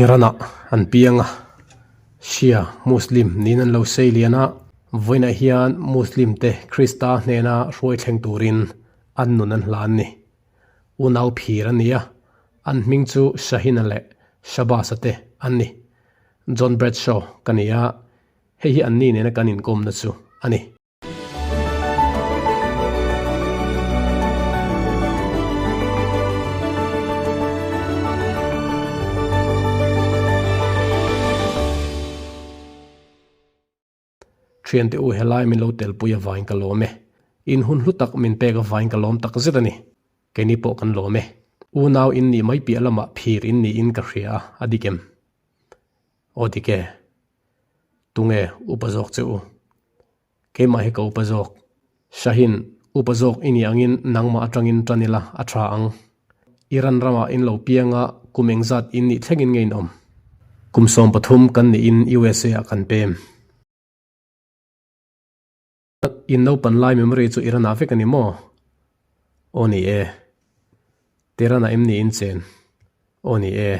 Iran-ah an piang a, Shia Muslim niin an lo sei lian a, vawiinah hian Muslim te Krista hnena hruai thleng turin an nun an hlan ni. Unau phir a ni a, an hming chu Shahina leh Shabazz-a te an ni. John Bradshaw ka ni a, hei hi anni nena kan inkawmna chu a ni. Thiante u helai min lo telpui avain ka lawm e. In hun hlu tak min pek avain ka lawm tak zet a ni. Keini pawh kan lawm e. Unau in nih mai piah lamah phir in niin ka hria a, a dik em? Aw dik e. Tunge upa zawk che u? Keimah hi ka upa zawk. Shahin, upa zawk i nih angin nangmah atangin tan ila a tha ang. Iran ramah in lo piang a, kum engzat in nih thlengin nge in awm? Kum 13 kan nihin USA ah kan pem. In naupan lai memory chu Iran ah vek a ni maw? Aw ni e. Tehran ah em ni in chen? Aw ni e.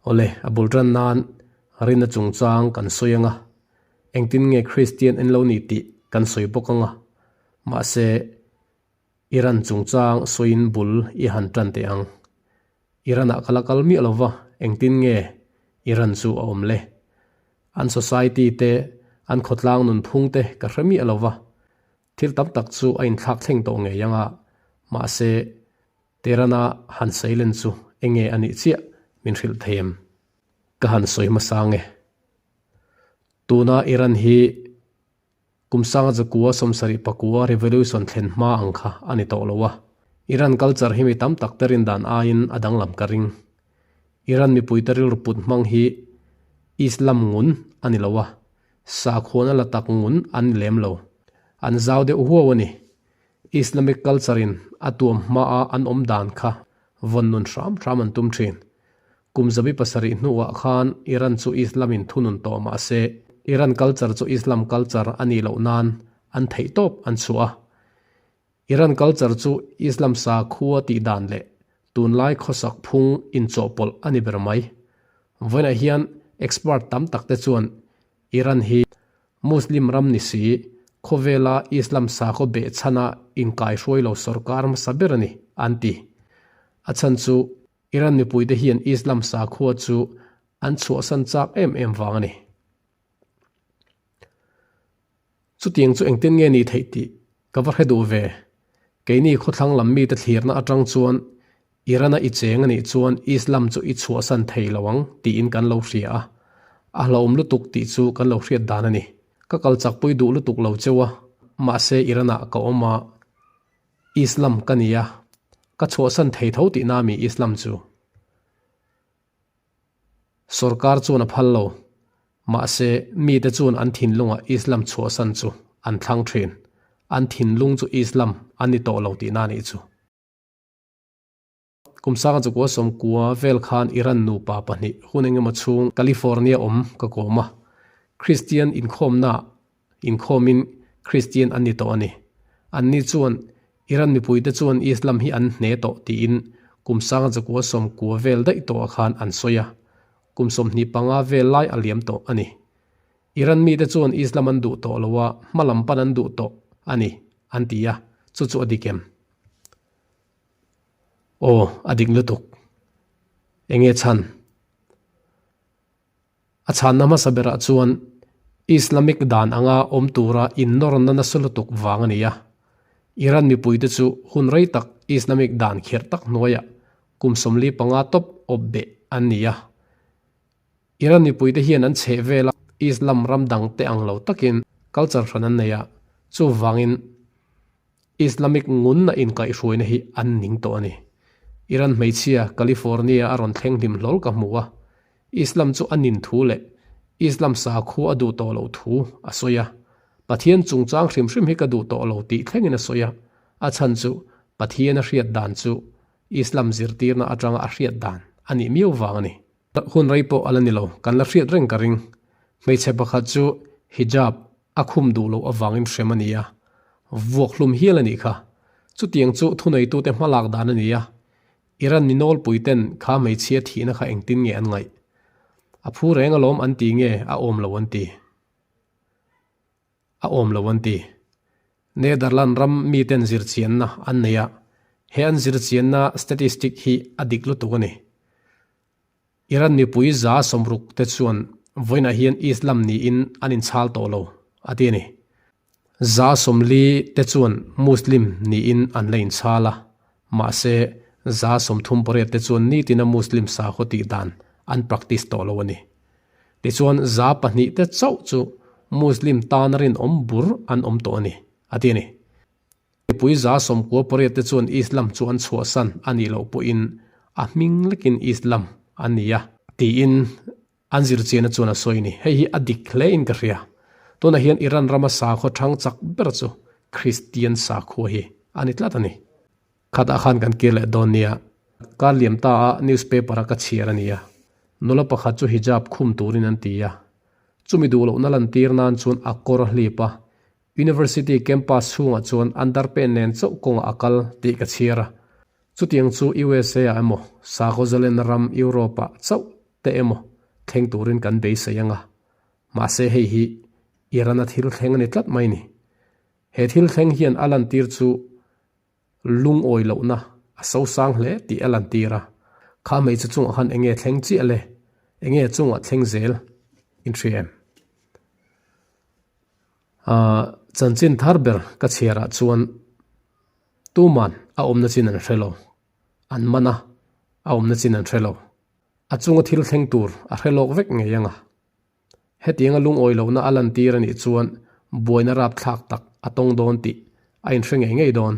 Awle, a bul tan nan rinna chungchang kan sawi ang a, engtin nge Kristian en lo ni tih kan sawi bawk ang a, mahse Iran chungchang sawiin bul i han tan teh ang. Iran-ah ka la kal miah lo va, engtin nge Iran chu a awm le? An society te, an khawtlang nunphung te ka hre miah lo va, thil tam tak chu a inthlak thleng tawh ngei ang a, mahse Tehran-a han sailen chu enge a nih chiah min hrilh thei em? Ka han sawi hmasa nge. Tuna Iran hi Kum sanga zakua 74 revolution thlen hma ang kha a ni tawh lo a. Iran culture hi mi tam tak te rin dan aiin a danglam ka ring. Iran mipuite rilru put hmang hi Islam ngun a ni lo a, sakhuana la tak ngun an ni lem lo. An zau deuh huau a ni. Islamic culture in a tuam hmaa an awm dan kha vawn nun hram hram an tum thin. Kum 70 hnuah khan Iran chu Islam in thunun tawh mah se, Iran culture chu Islam culture a nih loh nan an theih tawp an chhuah a. Iran culture chu Islam sakhua tih dan leh tunlai khawsak phung inchawhpawlh a ni ber mai. Vawiinah hian expert tam tak te chuan Iran hi Muslim ram ni si, khawvela Islam sakhaw behchhana inkaihruai lo sorkar hmasa ber a ni, an ti. A chhan chu Iran mipuite hian Islam sakhua chu an chhuahsan chak em em vang a ni. Chutiang chu engtin nge ni theih tih ka va hre duh ve. Keini khawthlang lam mite thlirna atang chuan Iran-a i cheng a nih chuan Islam chu i chhuahsan thei lo ang tiin kan lo hria a. A hlauhawm lutuk tih chu kan lo hriat dan a ni. Ka kal chakpui duh lutuk lo cheu a, mahse Iran-ah ka awm a, Islam ka ni a, ka chhuahsan thei tho tihna mi Islam chu? Sorkar chuan a phal lo. Mahse, mite chuan an thinlungah Islam chhuahsan chu an thlang thin. An thinlung chu Islam a ni tawh lo tihna a nih chu. Kum sanga chukua 90 vel khan Iran nupa pahnih hun engemaw chhung California awm ka kawm a. Kristian inkhawmnaah inkhawmin Kristian an ni tawh a ni. Anni chuan Iran mipuite chuan Islam hi an hne tawh tiin kum sanga chukua 90 vel daih tawhah khan an sawi a. Kum 25 vel lai a liam tawh a ni. Iran mite chuan Islam an duh tawh lo a, hma lam pan an duh tawh a ni, an ti a, chu chu a dik em? Aw, a dik lutuk. Enge chhan? A chhanna hmasa berah chuan Islamic dan anga awm tura innawrna nasa lutuk vang a ni a. Iran mipuite chu hun rei tak Islamic dan khirh tak hnuaiah kum 45 tawp awp beh an ni a. Iran mipuite hian an chheh vela Islam ram dangte ang lo takin culture hran an nei a, chuvangin Islamic ngunna inkaihhruaina hi an ning tawh a ni. Iran hmeichhia California a rawn thleng hlim hlawl ka hmu a, Islam chu a nin thu leh Islam sakhua a duh tawh loh thu a sawi a. Pathian chungchang hrim hrim hi ka duh tawh lo tih thlengin a sawi a, a chhan chu Pathian a hriat dan chu Islam zirtirna atanga a hriat dan a nih miau vang a ni. Hun rei pawh a la ni lo, kan la hriat reng ka ring. Hmeichhe pakhat chu hijab a khum duh loh avangin hrem a ni a, vuak hlum hial a nih kha. Chutiang chu thuneitute hmalak dan a ni a, Iran ni nawlpui ten kha hmeichhia thihna kha engtin nge an ngaih? A phu reng alawm an ti nge a awm lo an ti? A awm lo an ti. Netherland ram miten zirchianna an nei a, he an zirchianna statistic hi a dik lutuk a ni. Iran mipui 60% te chuan vawiinah hian Islam niin an inchhal tawh lo, a ti a ni. 40% te chuan Muslim niin an la inchhal a, mahse 38% te chuan nitina Muslim sakhaw tih dan an practice tawh lo a ni. Tichuan 2% te chauh chu Muslim tana rinawm bur an awm tawh a ni, a ti a ni. Mipui 98% te chuan Islam chu an chhuahsan a nih loh pawhin a hming lekin Islam an ni a, tiin an zirchianna chuan a sawi a ni. Hei hi a dik hle in ka hria. Tunah hian Iran rama sakhaw thang chak ber chu Kristian sakhua hi a ni tlat a ni. Khatah khan kan kir leh dawn nia. Kar liam ta a newspaper a ka chhiar a nia. Nula pakhat chu hijab khum turin an ti a. Chumi duh lohna lantir nan chuan a kawr a hlip a. University campus chhungah chuan underpant nen chauh kawngah a kal tih ka chhiar a. Chutiang chu USA ah emaw, sakhaw zalenna ram Europe ah chauh te emaw thleng turin kan beisei ang a. Mahse hei hi Iran a thil thleng a ni tlat mai ni. He thil thleng hian a lantir chu lungawi lohna a sosang hle tih a lantir a. Kha hmeichhe chungah khan enge thleng chiah le? Enge chungah thleng zel in hria em? Chanchin thar ber ka chhiarah chuan tuman a awmna chin an hre lo. An man a, a awmna chin an hre lo. A chunga thil thleng tur a hre lawk vek ngei ang a. Hetianga lungawi lohna a lantir a nih chuan buaina rapthlak tak a tawng dawn tih a inhre ngei ngei dawn.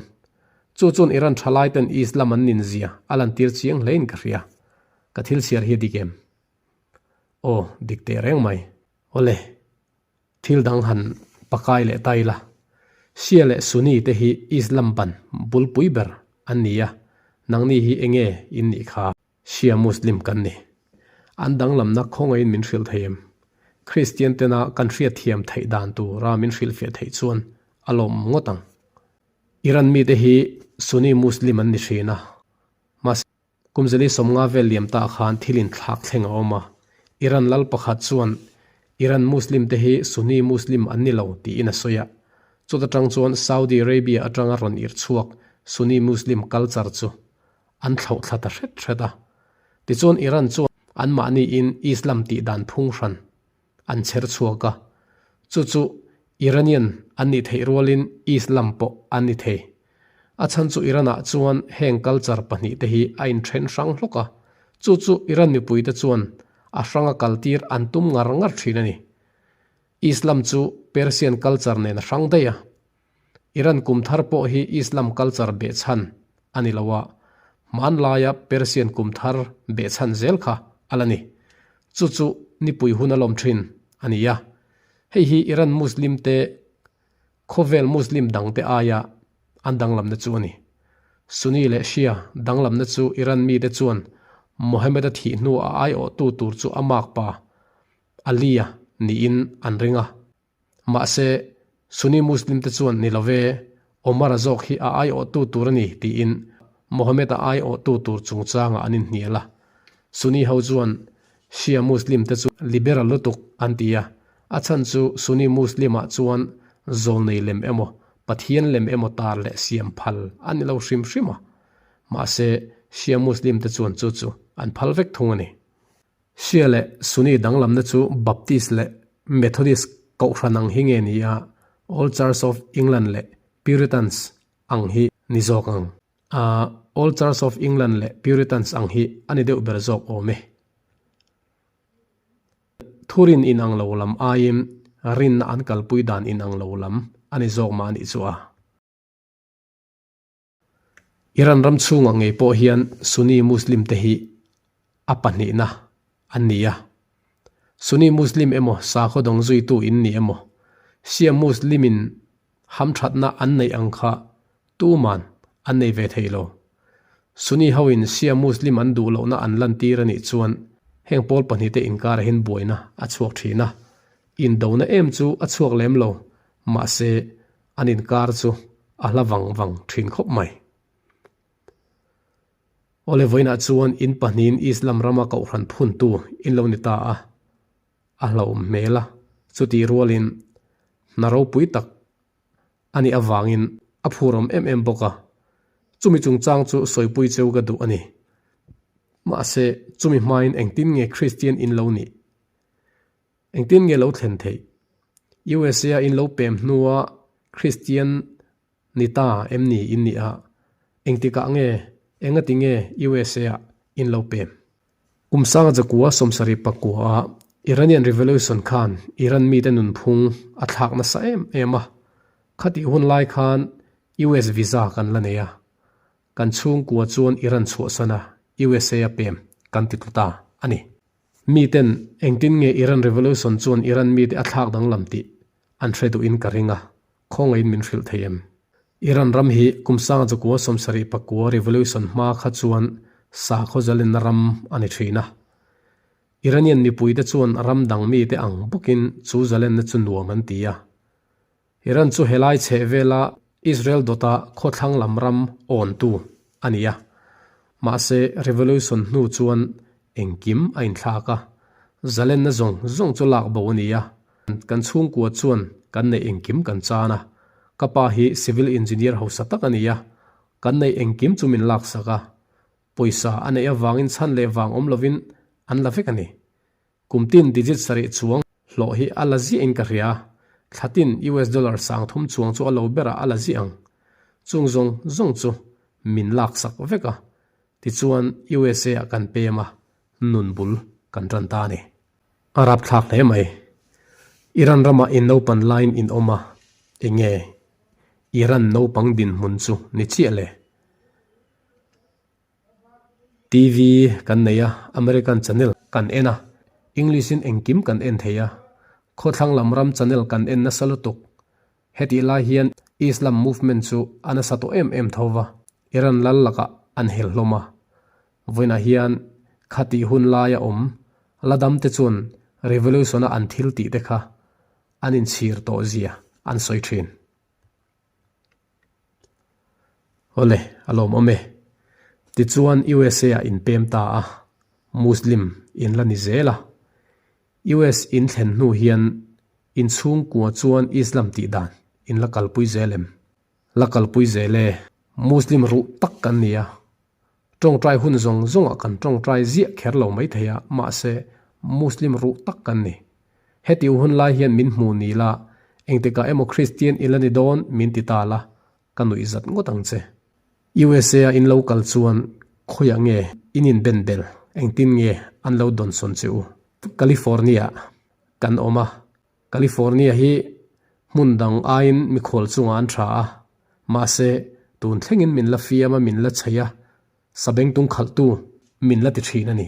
Chu chuan Iran thalaiten Islam an ninzia a lantir chiang hlein ka hria. Ka thil chhiar hi a dik em? Aw, dik teh reng mai. Awle, thil dang han pakai leh ta ila. Shia leh Sunni te hi Islam ban bulpui ber an ni a, nangni hi enge in nih kha? Shia Muslim kan ni. An danglamna khawngaihin min hrilh thei em? Kristian tena kan hriatthiam theih dan tura min hrilhfiah theih chuan a lawmawm ngawt ang. Iran mite hi Sunni Muslim an ni thin a, mahse kum zali 50 vel liam ta khan thil inthlak thleng a awm a. Iran lal pakhat chuan Iran Muslim te hi Sunni Muslim an ni lo tiin a sawi a. Chuta tang chuan Saudi Arabia atanga rawn irh chhuak Sunni Muslim culture chu an thlauh thla ta hret hret a. Tichuan Iran chuan anmahniin Islam tih dan phung hran an chher chhuak a, chu chu Iranian an nih theih rualin Islam pawh an ni thei. A chhan chu Iran-ah chuan heng culture pahnihte hi a inthen hrang hlawk a, chu chu Iran mipuite chuan a hranga kaltir an tum ngar ngar thin a ni. Islam chu Persian culture nen a hrang daih a. Iran kum thar pawh hi Islam culture behchhan a ni lo a, hmanlaia Persian kum thar behchhan zel kha a la ni. Chu chu nipui hun a lawm thin a ni a. Hei hi Iran Muslim te khawvel Muslim dangte aia an danglamna chu a ni. Sunni leh Shia danglamna chu Iran mite chuan Mohammed-a thih hnu a aiawhtu tur chu a makpa Ali-a niin an ring a. Mahse, Sunni Muslim te chuan ni love, Omar-a zawk hi a aiawhtu tur a ni tiin Mohammed-a aiawhtu tur chungchangah an inhnial a. Sunni ho chuan Shia Muslim te chu liberal lutuk an ti a, a chhan chu Sunni Muslim-ah chuan zawlnei lem emaw, Pathian lem emaw tar leh siam phal a ni lo hrim hrim a. Mahse, Shia Muslim te chuan chu chu an phal vek thung a ni. Shia leh Sunni danglamna chu Baptist leh Methodist kohhran ang hi nge ni a, Old Church of England leh Puritans ang hi ni zawk ang? A, Old Church of England leh Puritans ang hi a ni deuh ber zawk awm e. Thurin inang lo lam aiin rinna an kalpui dan inang lo lam a ni zawk mah a nih chu a. Iran ram chhungah ngei pawh hian Sunni Muslim te hi a pahnihna an ni a. Sunni Muslim emaw sakhaw dawng zuitu in ni emaw, Shia Muslim in hamthatna an neih ang kha tuman an nei ve thei lo. Sunni ho in Shia Muslim an duh lohna an lantir a nih chuan heng pawl pahnihte inkar ahin buaina a chhuak thin a. Indona em chu a chhuak lem lo, mahse An inkar chu a hla vang vang thin khawp mai. Awle vawiinah chuan in pahnihin Islam rama kohhran phuntu in lo ni ta a. A hlauhawm hmel a, chutih rualin hna ropui tak a nih avangin a phurawm em em bawk a, chumi chungchang chu sawipui cheu ka duh a ni. Mahse, chumi hmain engtin nge Kristian in lo nih? Engtin nge lo thlen theih? USA a in lo pem hnua Kristian ni ta em ni in nih a, engtikah nge, engati nge USA ah in lo pem? Kum sanga zakua 79 ah Iranian Revolution khan Iran mite nunphung a thlak nasa em em a, khatih hun lai khan US visa kan la nei a, kan chhungkua chuan Iran chhuahsan a USA a pem kan ti tlu ta a ni. Miten engtin nge Iran Revolution chuan Iran mite a thlak danglam tih an hre duhin ka ring a, Khawngaihin min hrilh thei em? Iran ram hi kum sanga 79 revolution hma kha chuan sakhaw zalenna ram a ni thin a. Iranian mipuite chuan ram dang mite ang bawkin chu zalenna chu nuam an ti a. Iran chu helai chheh vela Israel dawta khawthlang lam ram awntu a ni a. Mahse revolution hnu chuan engkim a inthlak a, zalenna zawng zawng chu lak bo a ni a. Kan chhungkua chuan kan neih engkim kan chan a, ka pa hi civil engineer hausa tak a ni a, kan neih engkim chu min laksak a, pawisa a neih avangin chhan leh vang awm lovin an la vek a ni. Kum tin digit sarih chuang hlawh hi a la ziah in ka hria, thla tin US dollar 3000 chuang chu a lo berah a la ziah ang. Chung zawng zawng chu min laksak vek a, tichuan USA ah kan pem a, nun bul kan tan ta a ni. A rapthlak hle mai. Iran ramah in naupan laiin in awm a, enge Iran naupang dinhmun chu ni chiah le? TV kan nei a, American channel kan en a, English in engkim kan en thei a, khawthlang lam ram channel kan en nasa lutuk. Hetih lai hian Islam movement chu a nasa tawh em em tho va, Iran lal lakah an hel hlawm a. Vawiinah hian khatih hun laia awm la dam te chuan revolution a an thil tih te kha an inchhir tawh zia an sawi thin. Awle, a lawmawm e. Tichuan USA ah in pem ta a, Muslim in la ni zel a. US in thlen hnu hian in chhungkua chuan Islam tih dan in la kalpui zel em? La kalpui zel e. Muslim ruh tak kan ni a, Tawngtai hun zawng zawngah kan tawngtai ziah kher lo mai thei a, mahse Muslim ruh tak kan ni. Heti hun lai hian min hmu ni la, engtikah emaw Kristian i la ni dawn min ti ta la, ka nuih zat ngawt ang che. USA a in lo kal chuan khawiah nge in inben bel, engtin nge an lo dawnsawn che u? California kan awm a, California hi hmun dang aiin mikhual chungah an tha a, mahse tun thlengin min la fiam a, min la chei a, sabengtung khalhtu min la ti thin a ni.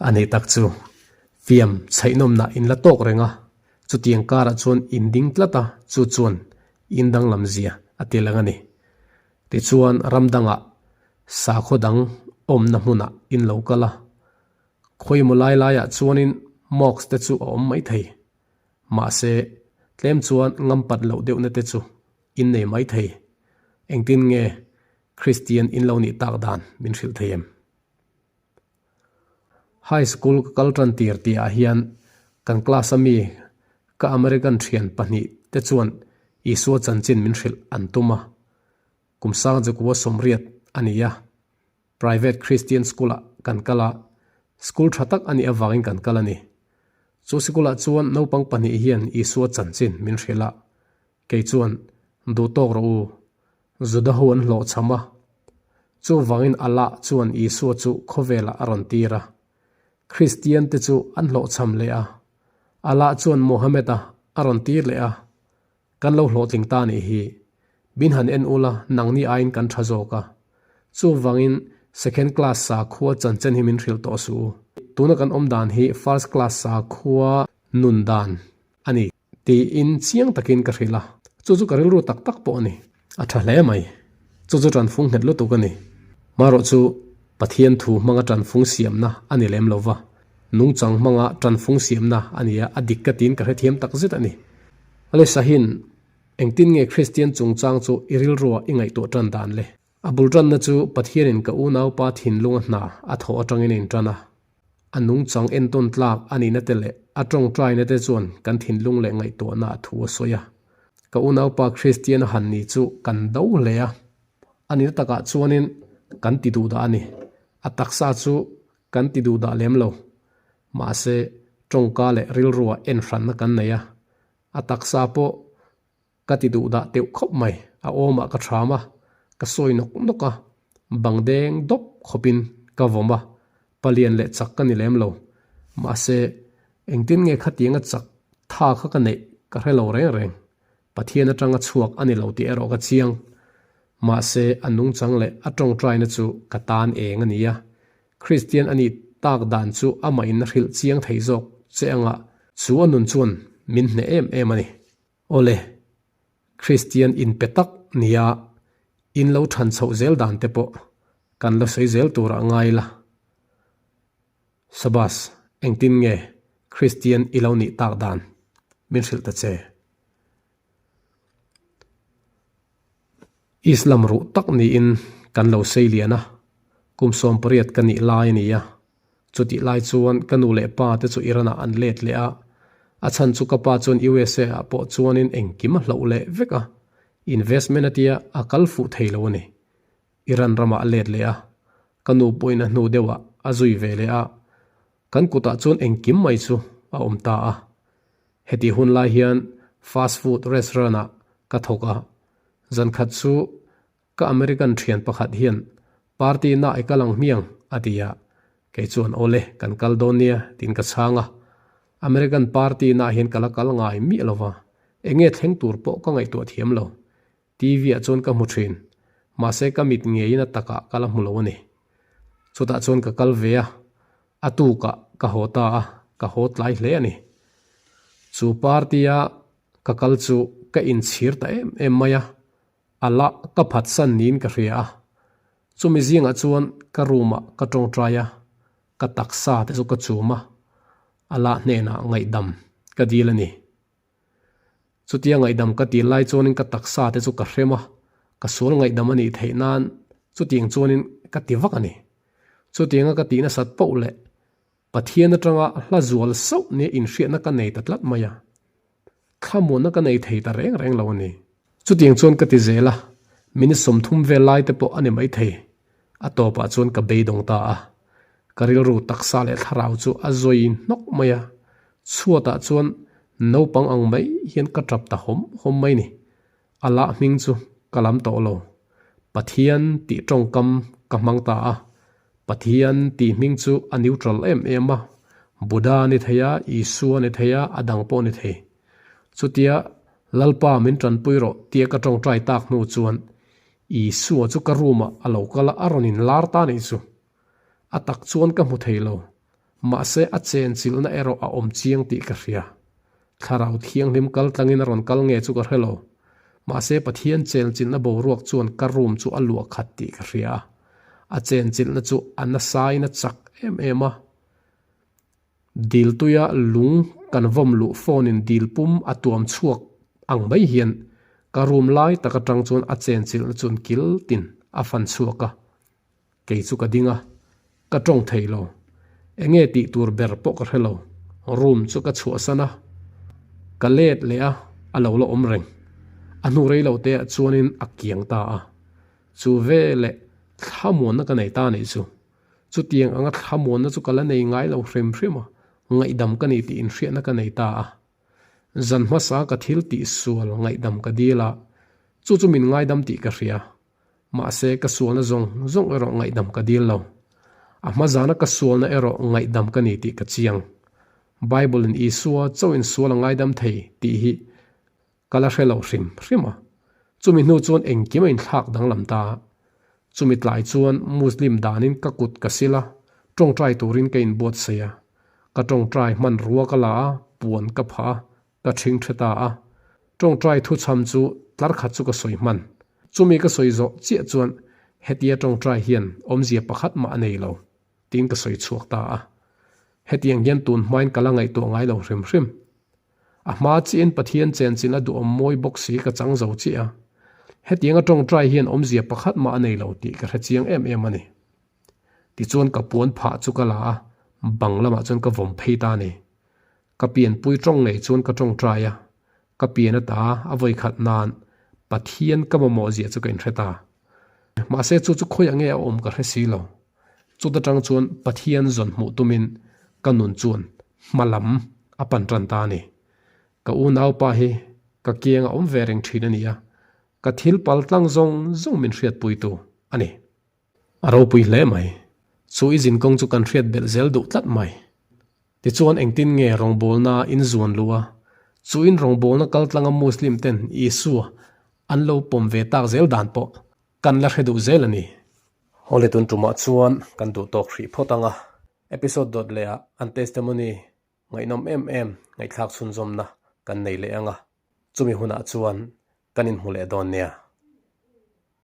A nih tak chu, fiam chheihnawmna in la tawk reng a, chutiang karah chuan in ding tlat a, chu chuan in danglam zia a ti lang a ni. Tichuan ram dangah sakhaw dang awmna hmunah in lo kal a, Khawimaw lai laiah chuanin mosque te chu a awm mai thei. Mahse, tlem chuan ngampat loh deuhna te chu in nei mai thei. Engtin nge Kristian in lo nih tak dan min hrilh thei em? High school ka kal tan tir tihah hian kan class a mi ka American thian pahnih te chuan Isua chanchin min hrilh an tum a. Kum 1980 a ni a. Private Christian School ah kan kal a, school tha tak a nih avangin kan kal a ni. Chu sikul ah chuan naupang pahnih hian Isua chanchin min hrilh a, kei chuan, Duh tawk rawh u, Juda ho an hlawhchham a. Chuvangin Allah chuan Isua chu khawvelah a rawn tir a. Kristian te chu an hlawhchham leh a. Allah chuan Mohammed-a a rawn tir leh a. Kan lo hlawhtling ta nih hi. Min han en ula nangni aiin kan tha zawk a. Chuvangin second class sakhua chanchin hi min hrilh tawh suh u. Tuna kan awm dan hi first class sakhua nun dan a ni tiin chiang takin ka hrilh a. Chu chu ka rilru tak tak pawh a ni. A tha hle mai. Chu chu tanfung nghet lutuk a ni. Marawh chu Pathian thu hmanga tanfung siamna a ni lem lo va. Nungchang hmanga tanfung siamna a ni a, a dik ka tiin ka hrethiam tak zet a ni. Ale Sahin, engtin nge Kristian chungchang chu i rilruah i ngaihtuah tan dan le? A bul tanna chu Pathianin ka unaupa thinlunga hna a thawh atangin a intan a. A nungchang entawn tlak a nihna te leh. A tawngtaina te chuan kan thinlung leh ngaihtuahna ah thu a sawi a. Ka unaupa Kristian a han ni chu kan do hle a. A nihna takah chuanin kan ti duh dah a ni. A taksa chu kan ti duh dah lem lo. Mahse, tawngka leh rilrua en hranna kan nei a. A taksa pawh Ka ti duh dah teuh khawp mai, a awmah ka thram a, ka sawi nawk nawk a, bang deng dawp khawpin ka vawm a, palian leh chak ka ni lem lo. Mahse, engtin nge khatianga chak tha kha ka neih ka hre lo reng reng. Pathian atanga chhuak a ni lo tih erawh ka chiang. Mahse, a nungchang leh a tawngtaina chu ka tan eng a ni a, Kristian a nih tak dan chu amah in a hrilh chiang thei zawk che anga chu a nun chuan min hneh em em a ni. Awle, Kristian inpe tak nia in lo than chhoh zel dan te pawh kan la sawi zel turah ngai la. Sabas, engtin nge Kristian i lo nih tak dan min hrilh ta che? Islam ruh tak niin kan lo sei lian a, kum 18 ka nih lai a ni a. Chutih lai chuan ka nu leh pa te chu Iran ah an let leh a, a chhan chu ka pa chuan USA ah pawh chuanin engkim a hloh leh vek a, investment a tia a kal fuh thei lo a ni. Iran ramah a let leh a, ka nu pawhin a hnu deuhah a zui ve leh a, kan kutah chuan engkim mai chu a awm ta a. Hetih hun lai hian fast food restaurant ah ka thawk a, zankhat chu Ka American thian pakhat hian party na i kal ang hmiang a ti a, kei chuan awle kan kal dawn nia tiin ka chhang a. American party na hian ka la kal ngai miah lo va, eng nge thleng tur pawh ka ngaihtuah thiam lo. TV ah chuan ka hmu thin, mahse ka mit ngeiin a takah ka la hmu lo a ni. Chutah chuan ka kal ve a, a tukah ka haw ta a, ka haw tlai hle a ni. Chu party a ka kal chu ka inchhir ta em em mai a, A lah ka phatsan niin ka hria a, chumi zingah chuan ka room ah ka tawngtai a, ka taksa te chu ka chum a, a lah hnenah ngaihdam ka dil a ni. Chutia ngaihdam ka dil lai chuanin ka taksa te chu ka hrem a, ka sual ngaihdam a nih theih nan chutiang chuanin ka ti vak a ni. Chutianga ka tih nasat poh leh Pathian atanga hla zual sauh nia inhriatna ka nei ta tlat mai a. Thlamuanna ka nei thei ta reng reng lo a ni. Chutiang chuan ka ti zel a, minute 30 vel lai te pawh a ni maithei. A tawpah chuan ka beidawng ta a. Ka rilru taksa leh thlarau chu a zawi hnawk mai a. Chhuatah chuan naupang ang mai hian ka tap ta hawm hawm mai ni. A lah hming chu ka lam tawh lo. Pathian tih tawngkam ka hmang ta a. Pathian tih hming chu a neutral em em a, Buddha a ni thei a, Isua a ni thei a, a dang pawh a ni thei. Chutia Lalpa min tanpui rawh tia ka tawngtai tak hnu chuan Isua chu ka room ah a lo kal a, a rawn inlar ta nih chu. A tak chuan ka hmu thei lo. Mahse a chenchilhna erawh a awm chiang tih ka hria. Thlarau thianghlim kal tlangin a rawn kal nge chu ka hre lo. Mahse Pathian chenchilhna boruak chuan ka room chu a luah khat tih ka hria a. A chenchilhna chu a nasain a chak em em a. Dil tuia lung kan vawm luh phone in dil pum a tuam chhuak ang mai hian ka room lai tak atang chuan a chenchilhna chuan kil tin a fan chhuak a. Kei chu ka ding a, ka tawng thei lo. Enge tih tur ber pawh ka hre lo. Room chu ka chhuahsan a, ka let leh a, a lo la awm reng. A hnu rei lo te ah chuanin a kiang ta a. Chu ve leh thlamuanna ka nei ta a nih chu. Chutiang anga thlamuanna chu ka la nei ngai lo hrim hrim a, ngaihdam ka ni tih inhriatna ka nei ta a. Zan hmasa ka thil tih sual ngaihdam ka dil a, chu chu min ngaidam tih ka hria. Mahse, ka sualna zawng zawng erawh ngaihdam ka dil lo. A hma zana ka sualna erawh ngaihdam ka ni tih ka chiang. Bible-in Isua chauhin sual a ngaidam thei tih hi ka la hre lo hrim hrim a. Chumi hnu chuan engkim a inthlak danglam ta. Chumi tlai chuan Muslim danin ka kut ka sil a, tawngtai turin ka inbuatsaih a. Ka tawngtai hmanrua ka la a, puan ka phah a, Ka ṭhing ṭhe ta a, ṭawngṭai thuchham chu tlar khat chu ka sawi hman. Chumi ka sawi zawh chiah chuan hetia ṭawngṭai hian awmzia pakhat mah a nei lo, tiin ka sawi chhuak ta a. Hetiang hian tun hmain ka la ngaihtuah ngai lo hrim hrim. A hma chiahin Pathian chenchin a duhawm mawi bawk si ka chang zo chiah a. Hetianga ṭawngṭai hian awmzia pakhat mah a nei lo tih ka hre chiang em em a ni. Tichuan ka puan phah chu ka la a, bang lamah chuan ka vawm phei ta a ni. Ka pianpui tawng ngei chuan ka tawngtai a, ka pian ata a vawikhat nan Pathian ka mamawh zia chu ka inhre ta. Mahse chu chu khawiah nge a awm ka hre si lo. Chuta tang chuan Pathian zawn hmuh tumin ka nun chuan hma lam a pan tan ta a ni. Ka unaupa hi ka kiang a awm ve reng thin a ni a, ka thil pal tlang zawng zawng min hriatpuitu a ni. A ropui hle mai. Chu i zinkawng chu kan hriat belh zel duh tlat mai. Tichuan engtin nge rawngbawlna in zuan luh a, chu in rawngbawlna kaltlanga Muslim ten Isua an lo pawm ve tak zel dan pawh kan la hre duh zel a ni. Hawle tun tumah chuan kan duh tawk hrih phawt ang a, episode dawt leh ah an testimony ngaihnawm em em ngaihthlak chhunzawmna kan nei leh ang a, chumi hunah chuan kan inhmu leh dawn nia.